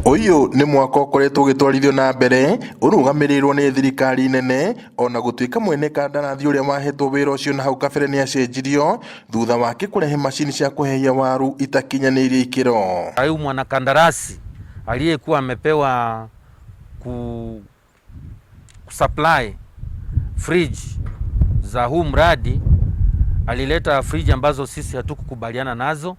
Ũyũ nĩ mwako ũkoretwo ũgĩtwarithio na mbere ũrũgamĩrĩirwo nĩ thirikari nene, ona gũtuĩka mwene kandarathi ũrĩa wahetwo wĩra ũcio na hau kabere nĩ acenjirio thutha wake kũrehe macini cia kũhehia waru itakinyanĩirie ikĩro. Huyu mwanakandarasi aliyekuwa amepewa ku supply fridge za huu mradi alileta fridge ambazo sisi hatukukubaliana nazo,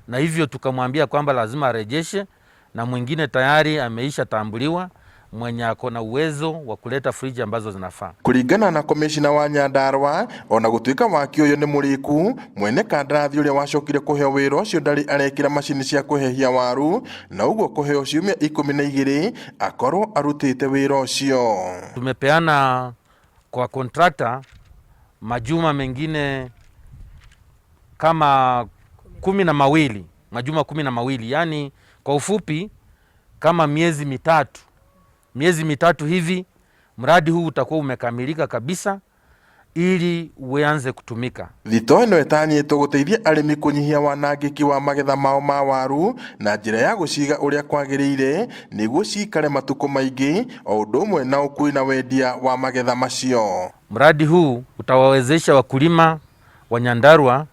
na hivyo tukamwambia kwamba lazima arejeshe, na mwingine tayari ameisha tambuliwa mwenye ako na uwezo wa kuleta friji ambazo zinafaa. Kũringana na komishina wa Nyandarua, ona gũtuĩka waki ũyũ nĩ mũrĩku, mwene kandarathi ũrĩa wacokire kũheo wĩra ũcio ndarĩ arekĩra macini cia kũhehia waru, na ũguo kũheo ciumia 12 akorwo arutĩte wĩra ũcio. Tumepeana kwa contractor majuma mengine kama 12, majuma 12, yani kwa ufupi kama miezi 3, miezi 3 hivi mradi huu utakuwa umekamilika kabisa ili uanze kutumika. Thitoo ĩno ĩtanyĩtwo gũteithia arĩmi kũnyihia wanangĩki wa magetha mao ma waru na njĩra ya gũciga ũrĩa kwagĩrĩire nĩguo cikare matukũ maingĩ, o ũndũ ũmwe na ũkui na wendia wa magetha macio. Mradi huu utawawezesha wakulima wa Nyandarua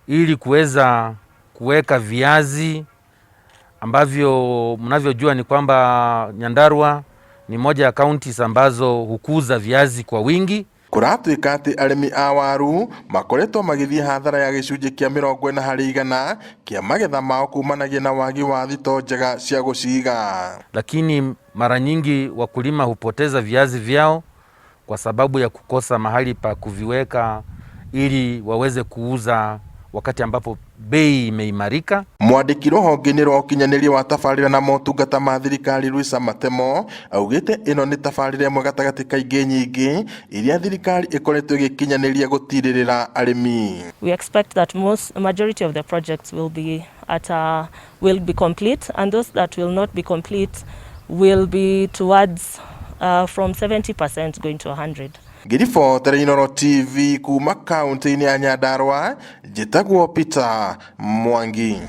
ili kuweza kuweka viazi ambavyo mnavyojua ni kwamba Nyandarua ni moja ya counties ambazo hukuza viazi kwa wingi. Kũratuĩka atĩ arĩmi a waru makoretwo magĩthiĩ hathara ya gĩcunjĩ kĩa 40% kĩa magetha mao kumanagia na wagi wa thitoo njega cia gũciga. Lakini mara nyingi wakulima hupoteza viazi vyao kwa sababu ya kukosa mahali pa kuviweka ili waweze kuuza wakati ambapo bei imeimarika. Mwandĩki rũhonge-inĩ rwa ũkinyanĩria wa tabarĩra na motungata ma thirikari, Luisa Matemo, augĩte ĩno nĩ tabarĩra ĩmwe gatagatĩ ka ingĩ nyingĩ iria thirikari ĩkoretwo ĩgĩkinyanĩria gũtirĩrĩra arĩmi. We expect that most majority of the projects will be complete, and those that will not be complete will be towards from 70% going to 100. Ngĩribotera Inooro TV kuma kaunti-inĩ ya Nyandarua, njĩtagwo Peter Mwangi.